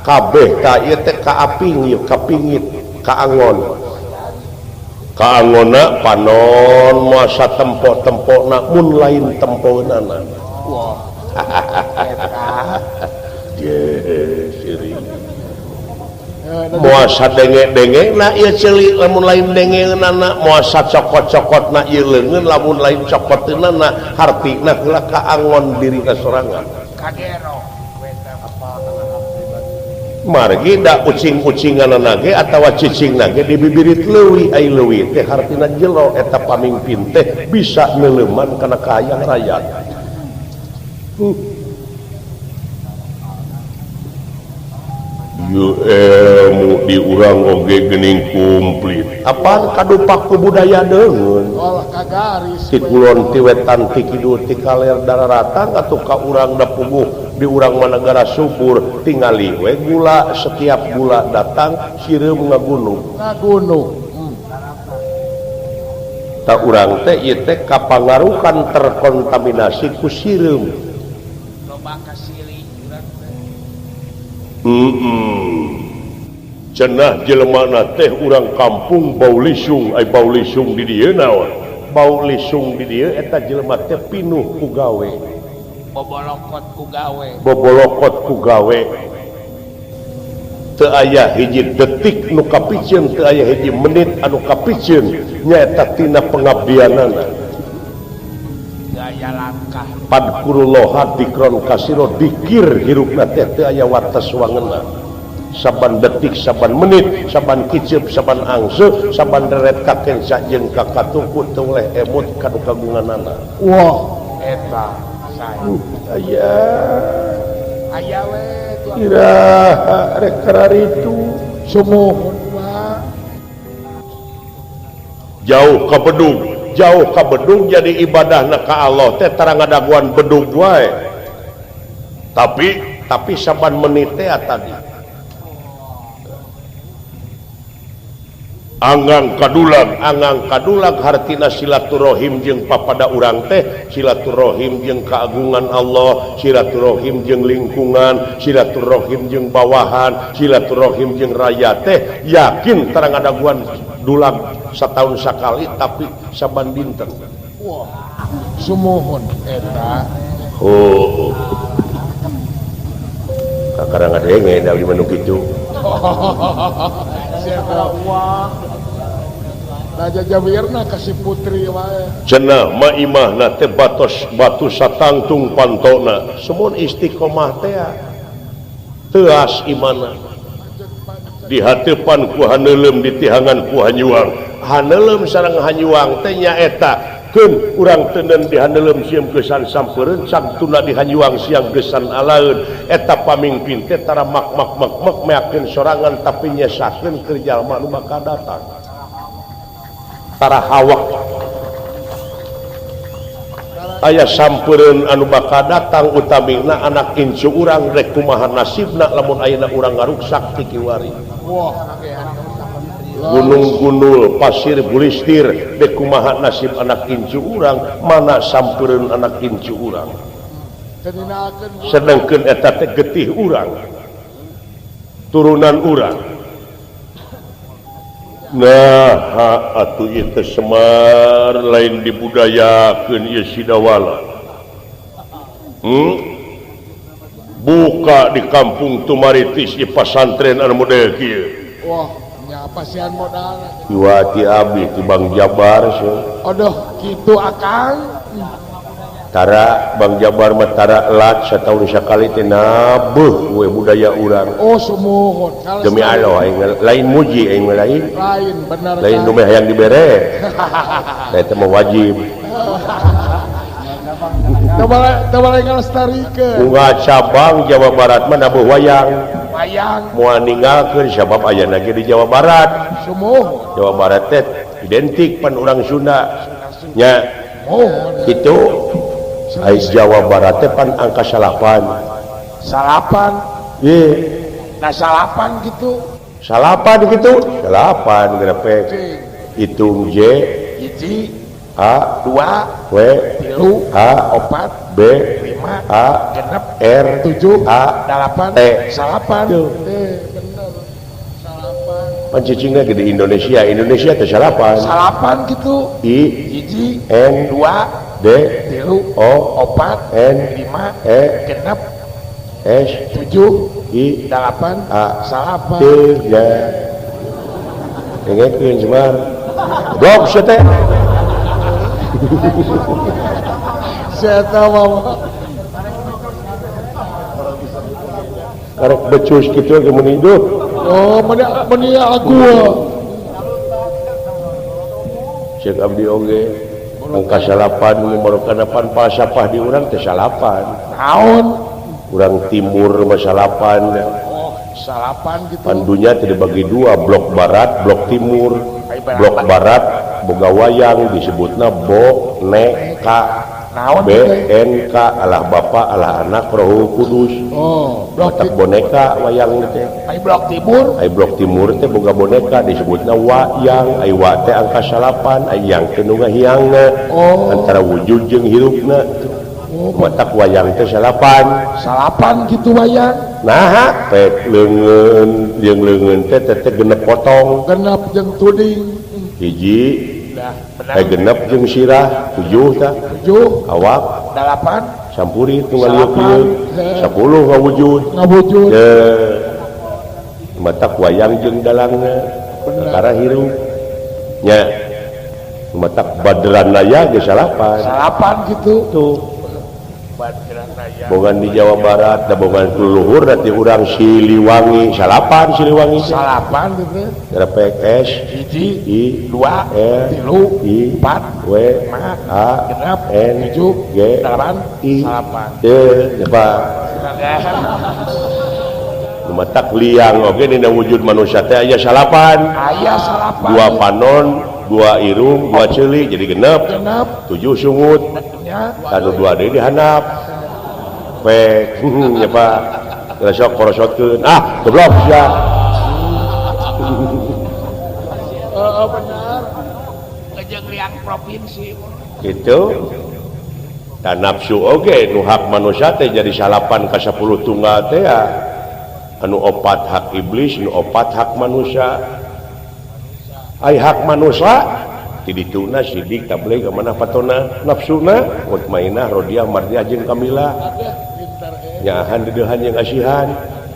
kabeh ta ieu teh kaaping ieu kapingit ka angon ka angonna panon moal satempo-tempona mun lain tempoeunana. Wah. Ye siring moal sadenge-denge na ieu ceuli lamun lain dengeunana moal sacokot-cokotna ieu leungeun lamun lain cokoteunana hartina heula ka angon dirina sorangan kagero margi da ucing-ucinganana ge atawa cicingna ge dibibirit leuwi ai leuwi teh hartina jero eta pamingpin teh bisa neuleuman kana kahayang rakyat. Ilmu di urang oge geuning komplit. Apaan kadupak ku budaya deungeun? Ti kulon ti wetan ti kidul ti kaler dararatang atuh ka urang da puguh di urang mah nagara subur tingali we gula setiap gula datang sireum ngagunung. Ngagunung. Ta urang teh ieu teh kapangaruhan terkontaminasi ku sireum. Loba kasili urang teh. Cenah jelemana teh urang kampung bau lisung, ai bau lisung di dieu naon? Bau lisung di dieu eta jelema teh pinuh ku gawe. Bobolokot ku gawe. Bobolokot ku gawe. Teu aya hiji detik nu kapiceun, teu aya hiji menit anu kapiceun nyaeta tina pengabdianana. Langkah padkurullaha dikron kasiro dikir hirupna teh teu aya wates wangeunna. Saban detik, saban menit, saban kicep, saban angse, saban deret kakensa jeung ka katungku teu oleh emut ka nu kagunganana. Wah, eta sae. Aya. Aya we iraha rek kararitu sumuhun mah. Jauh ka bedug, jauh ka bedug jadi ibadahna ka Allah teh tara ngadaguan bedug wae. Tapi saban menit teh tadi. Anggang kadulang hartina silaturahim jeung papada urang teh, silaturahim jeung keagungan Allah, silaturahim jeung lingkungan, silaturahim jeung bawahan, silaturahim jeung raya teh yakin tara ngadaguan dulang satahun sakali tapi saban dinten. Wah, sumuhun eta. Oh. Kakara ngadenge da di manu kitu. Raja Jawirna kasih putri wae. Cenah ma imahna teh batos batu satangtung pantona. Semun istiqomah teh teuas imana. Dihatepan ku haneuleum ditihangan ku hanyuang. Haneuleum sareng hanyuang teh nyaeta keun urang teuneun di haneuleum sieum geusan sampeureun sagtuna di hanyuang siang geusan alaeun. Eta pamingpin teh tara mak mak mak mak meakeun sorangan tapi nyesakeun keur jalma nu bakal datang. Tara hawak aya sampeureun anu bakal datang utamina anak incu urang rek kumaha nasibna lamun ayeuna urang ngaruksak ti kiwari. Gunung gunul pasir bulistir dek kumaha nasib anak incu urang, mana sampeureun anak incu urang. Sedengkeun eta teh getih urang, turunan urang. Nah, atuh ieu teh Semar lain dibudayakeun ieu Sidawala. Buka di kampung Tumaritis di pasantren anu model kieu. Wah, nya pasian modal. Iwati abdi ti Bang Jabar seuh. Aduh, kitu akang. Tara Bang Jabar mah tara lat sataun sakali teh nabeuh we budaya urang. Oh, sumuhun. Demi Allah aing lain muji aing mah lain. Lain bener. Lain nu meh hayang dibere. Da eta mah wajib. Teu balai ngalestarikeun. Unggal cabang Jawa Barat mah nabuh wayang. Wayang. Moal ninggalkeun sabab ayana ge di Jawa Barat. Sumuhun. Jawa Barat teh identik pan urang Sunda. Nya. Kitu. Ai Jawa Barat teh pan angka salapan. Salapan. Ye. Nah salapan gitu. Salapan gitu. Salapan gerepek. Hitung J hiji A 2 W 3 A 4 B 5 A genep R 7 A 8 T salapan. Bener. Salapan. Pancicingna ge di Indonesia, Indonesia teh salapan. Salapan gitu. I hiji N 2 D 3 O 4 N 5 E genep S 7 I 8 A salapan. 3 dengekeun Semar. Blok sia teh. Sia teh mah. Karek becus kitu ge meuni hidup. Oh, meuni aku. Ceuk abdi oge. Angka salapan marokanapan falsafah di urang teh salapan. Naon? Urang timur mah salapan. Oh, salapan gitu. Pandunya teh dibagi dua, blok barat, blok timur. Blok barat boga wayang disebutna boneka. Naon B N K Allah Bapa Allah Anak Roh Kudus. Oh, blok matak boneka wayang teh. Ai blok timur? Ai blok timur teh boga boneka disebutna wayang. Ai wa teh angka salapan, ai yang teh nu ngahiangna. Oh. Antara wujud jeung hirupna. Oh, matak wayang teh salapan. Salapan gitu wayang. Nah, pek leungeun jeung leungeun teh teh genep potong. Genep jeung tuding. Hiji. Nah, benar. Genep jeung sirah 7 tah. 7 awak 8 sampuri tunggal lieu 10 ngawujud. Ngawujud. Matak wayang jeung dalangna perkara hirup nya. Matak badran laya ge salapan. Salapan gitu. Tuh. Bogan di Jawa Barat da bogan leluhur da ti urang Siliwangi salapan Siliwangi salapan gitu P S hiji I dua L tilu I empat W lima A genep N tujuh G delapan I salapan D Pak matak liang oge dina wujud manusia teh aya salapan aya salapan dua panon dua irung dua ceuli jadi genep tujuh sungut anu dua deui dihandap pek nya Pak sok korosotkeun ah goblok sia heeh bener jeung liang provinsi kitu da nafsu oge nu hak manusia teh jadi salapan ka 10 tunggal teh ya anu opat hak iblis nu opat hak manusia ai hak manusia ti dituna sidik tabligh amanah patona nafsuna mutmainah rodiah mardiah jeung kamilah nyaahan deudeuhan jeung asihan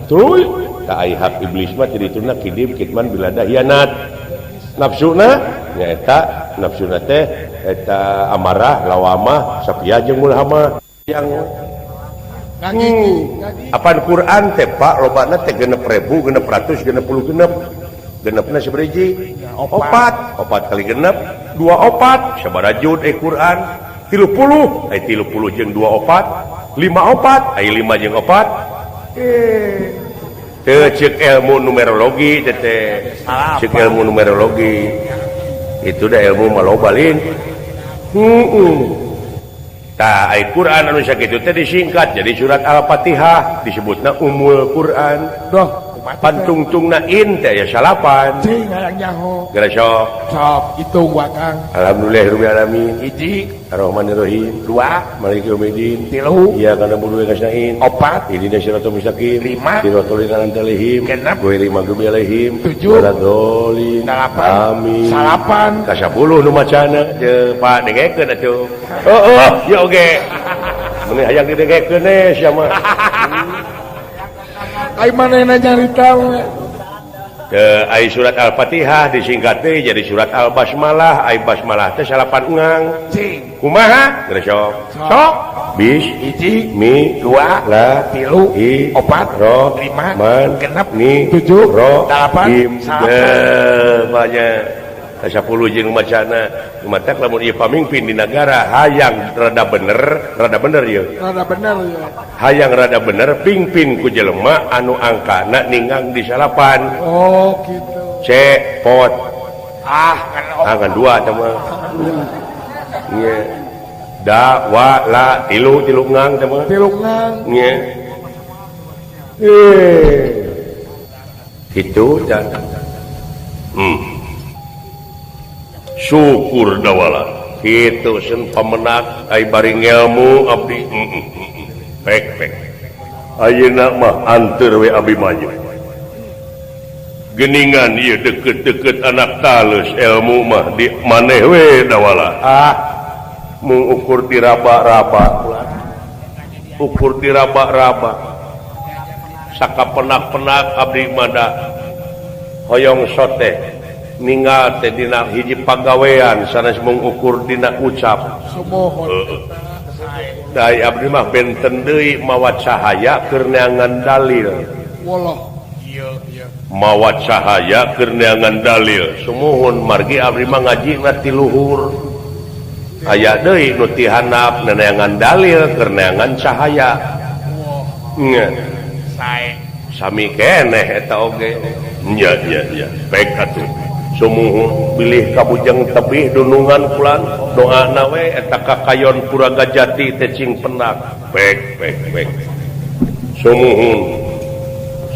tuluy ta ai hak iblis mah ti dituna kidib kitman biladah hianat nafsuna nyaeta nafsuna teh eta amarah lawamah sapiah jeung mulhamah yang apaan Quran teh Pak lobana teh 6.000 600 60 genepna sabariji opat opat kali genep dua opat sabaraha juz Quran 30 ai 30 jeung dua opat lima opat ai lima jeung opat teu ceuk ilmu numerologi teh ceuk ilmu numerologi itu dah ilmu mah loba lin tah ai Quran anu sakitu teh disingkat jadi surat Al-Fatihah disebutna Ummul Quran doh pantungtungna in teh aya salapan cing hayang nyaho geura sok sok hitung wa Kang alhamdulillahirabbil alamin hiji arrahmanirrahim dua maliki yaumiddin tilu iyyaka na'budu wa iyyaka nasta'in opat ihdinas siratal mustaqim lima siratal ladzina an'amta alaihim genep ghairil maghdubi alaihim tujuh waladdallin dalapan amin salapan ka 10 nu macana teu Pak dengekeun atuh heueuh ya oge mun hayang didengekeun we sia mah ai manehna nyarita we ke ai surat Al-Fatihah disingkat teh jadi surat Al-Basmalah ai basmalah teh salapan engang cing kumaha geura sok sok bis hiji mi dua la tilu i opat ro lima man genep ni tujuh ro dalapan him salapan banyak 10 jeung macana matak lamun ieu pamimpin di nagara hayang rada bener ieu rada bener ieu hayang rada bener pingpin ku jelema anu angkana ninggang di salapan oh kitu C pot ah kan angka dua teh mah nya da wa la tilu tilu ngang teh mah tilu ngang nya kitu dan syukur dawala kitu sen pamenak ai bari ngelmu abdi pek pek ayeuna mah anteur we Abimanyu geningan ieu deket-deket anak talus ilmu mah di maneh we dawala ah mung ukur diraba-raba ukur diraba-raba sakapenak-penak abdi mah da hoyong sote ninggal teh dina hiji pagawean sanes mung ukur dina ucap sumuhun dai abdi mah benten deui mawa cahaya keur neangan dalil wallah ieu ieu mawa cahaya keur neangan dalil sumuhun margi abdi mah ngajina ti luhur aya deui nu ti handap neangan dalil keur neangan cahaya nya sae sami keneh eta oge nya nya nya baik atuh sumuhun bilih kabujeng tebih dunungan kulan doana we eta kakayon Puragajati teh cing penak bek bek bek sumuhun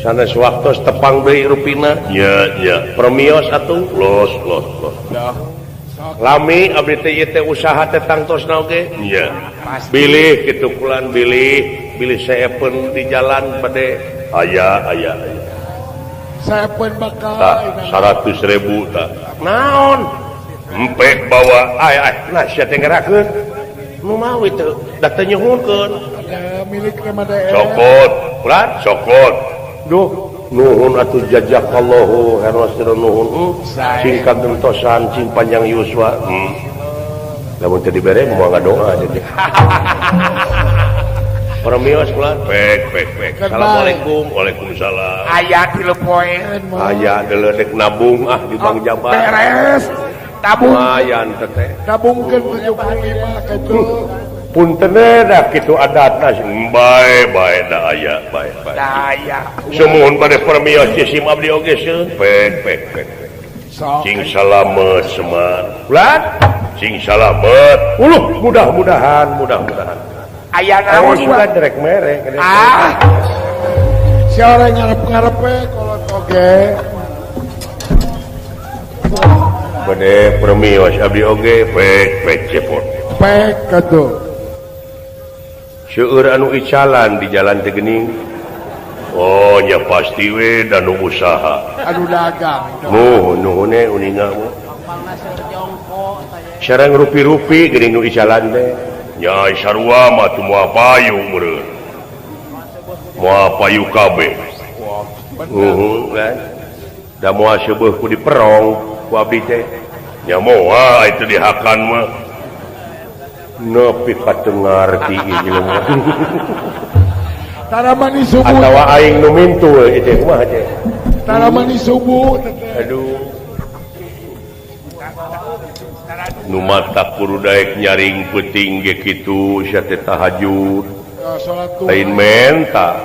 sanes waktos tepang deui rupina nya nya permios atuh los los los lami abdi teh ieu teh usaha teh tangtosna oge nya bilih kitu kulan bilih bilih seepeun di jalan bade aya aya aya sepen bakal 100.000 tah naon empek bawa ai ai nah sia teh ngerakeun nu mawi teu da teu nyuhunkeun milik remaja cokot ulah cokot duh nuhun atuh jazakallahu khairan nuhun sing kagentosan sing panjang yuswa lamun teu dibere moal ngadoa jadi. Permios ulah pek pek pek. Assalamualaikum. Waalaikumsalam. Aya tilu poeun mah. Aya deuleu nabung ah di Bank Jabar. Beres. Tabung. Lumayan teh. Tabungkeun 75 kitu. Punten dah kitu adatna bae bae da aya bae bae. Da aya. Sumuhun bade permios sim abdi oge seun. Pek pek pek. Cing salamet Semar. Ulah cing salamet. Uluh mudah-mudahan mudah-mudahan. Aya naon ulah direk mere. Ah. Si orang ngarep-ngarepe kolot oge. Bade permios abdi oge pek pek cepot. Pek katuh. Seueur anu icalan di jalan teh geuning. Oh nya pasti we da nu usaha. Anu dagang. Muh nuhune uninga mah. Sareng rupi-rupi geuning nu icalan teh. Nya sarua mah teu moal payu meureun. Moal payu kabeh. Heeh kan. Da moal seubeuh ku diperong ku abdi teh. Nya moal itu dihakan mah. Nepi ka teu ngarti ieu jelema. Taramani subuh. Atawa aing nu mintul ieu teh kumaha teh? Taramani subuh teh. Aduh. Nu matak kudu daek nyaring peuting ge kitu sia teh tahajud. Lain menta.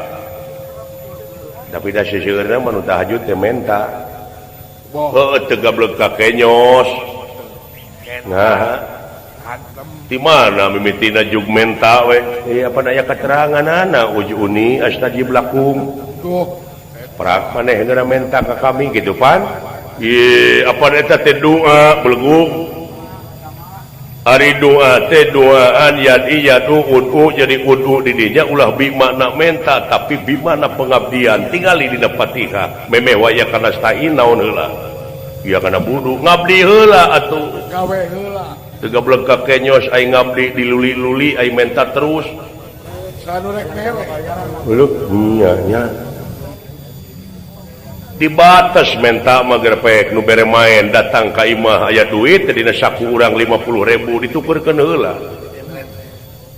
Tapi da seseueurna mah nu tahajud teh menta. Heueuh teu gablek ka kenyos. Nah, di mana mimitina jug menta we? Apa aya keteranganana ujuni astajib lakum. Prak maneh geura menta ka kami gitu pan? Ye, apa eta teh doa belegug. Ari doa teh doaan yadi yadu udu jadi udu di dinya ulah bi makna menta tapi bi makna pengabdian tingali dina Fatihah memeh waya kana stain naon heula. Ya kana budu ngabdi heula atuh. Gawe heula. Teu gablek ka kenyos aing ngabdi diluli-luli aing menta terus. Sanu rek mere. Heuh nya nya. Dibatas menta mah gerpek nu bere main datang ka imah aya duit teh dina saku urang 50.000 ditukerkeun heula.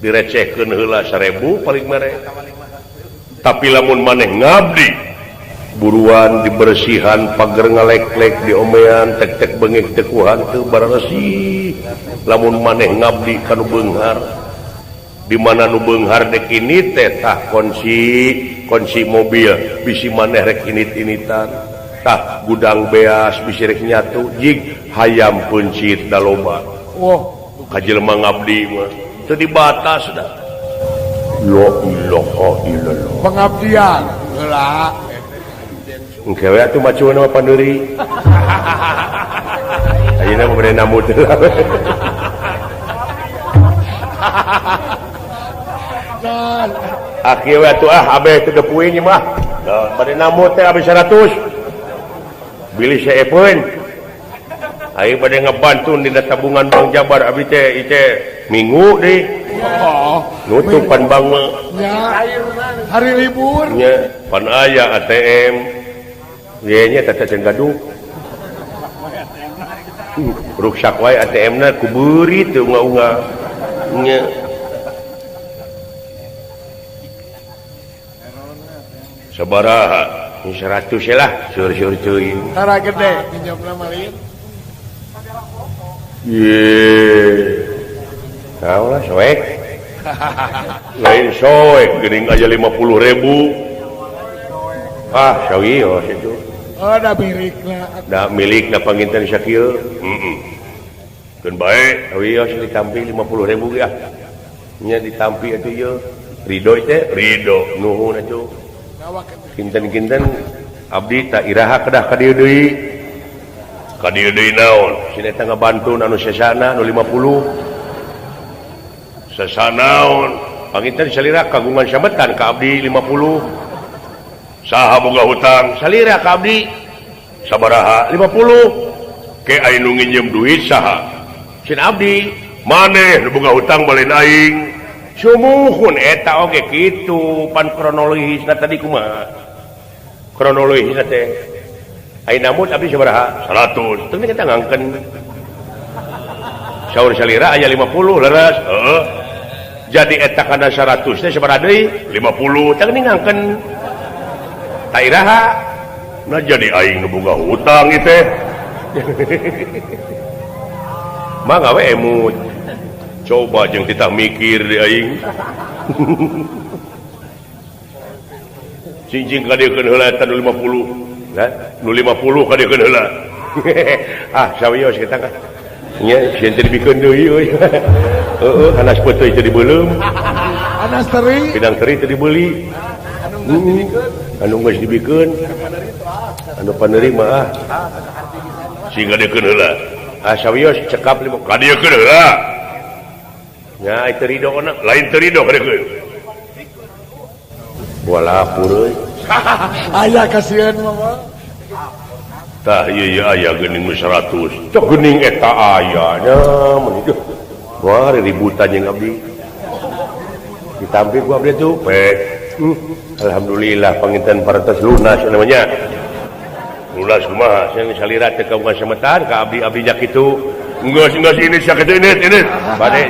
Direcehkeun heula 1.000 paling mere. Tapi lamun maneh ngabdi buruan dibersihan pager ngalek-lek diomean tek-tek bengek tekuhan teu barasih. Lamun maneh ngabdi ka nu beunghar di mana nu beunghar dek ini teh tah kunci mobil bisi maneh rek init-initan tah gudang beas bisi rek nyatu jig hayam peuncit da loba. Wah, ka jelema ngabdi mah teu dibatas da. La ilaha illallah. Pengabdian heula. Engke we atuh macueun mah pandeuri. Ayeuna mah bade nambut heula. Akhir we atuh ah abeh teu depuing ieu mah. Bade nambut teh abeh 100. Bilih saepeun. Aing bade ngabantu dina tabungan Bank Jabar abdi teh ieu minggu deui. Oh, nutup pan bank mah. Hari libur. Nya pan aya ATM. Ye nya teh can gaduh. Ruksak wae ATM-na ku beurit teu unga-unga. Nya. Sabaraha? 100 lah, seur-seur teuing. Tara gede pinjamna malin. Ye. Tahu lah soek. Lain soek geuning aja 50.000. Ah, sawios itu. Oh, da milikna. Da milikna panginten sakieu. Heeh. Keun bae, sawios ditampi 50.000 ge ah. Nya ditampi atuh ieu. Ridho teh, ridho nuhun atuh. Kinten-kinten abdi tak iraha kedah ka dieu deui. Ka dieu deui naon? Sin eta ngabantu anu sesana anu 50. Sesanaon? Panginten salira kagungan sametan ka abdi 50. Saha boga hutang? Salira ka abdi. Sabaraha? 50. Ke aya nu nginjem duit saha? Sin abdi. Maneh nu boga hutang balen aing. Sumuhun eta oge kitu pan kronologisna tadi kumaha? Kronologisna teh ai nambut abdi sabaraha? 100. Teu kita ngangkeun. Saur salira aya 50 leres. Heeh. Jadi eta kana 100 teh sabaraha deui? 50 teh ningangkeun. Ta iraha? Nah jadi aing nu boga hutang ieu teh. Mangga we emut. Coba jeung kita mikir di aing. Cincin kadiekeun heula eta nu 50. Lah, nu 50 kadiekeun heula. Ah, sawios kita kan. Nya sieun teh dibikeun deui euy. Heeh, anas peuteuy teh dibeuleum. Anas teri, bidang teri teh dibeli. Anu geus dibikeun. Anu panerima ah. Sing kadiekeun heula. Ah, sawios cekap 5 kadiekeun heula. Nya teu rido ona, lain teu rido kadiekeun. Walapur euy. Aya kasihan mama. Tah ieu ieu aya geuning 100. Cok geuning eta aya nya mun duh. Wah ributan jeung abdi. Ditampi ku abdi tuh pek. Alhamdulillah panginten parantos lunas namanya. Lunas kumaha sing salira teh ka semetan ka abdi abdi nya kitu. Geus geus ini sakitu ini ini. Bade.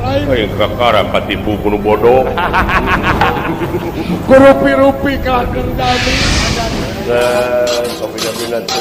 Ayo kakara katipu kuno bodoh. Kurupi-rupi ka keur dami. Nah, kopi-kopi nanti.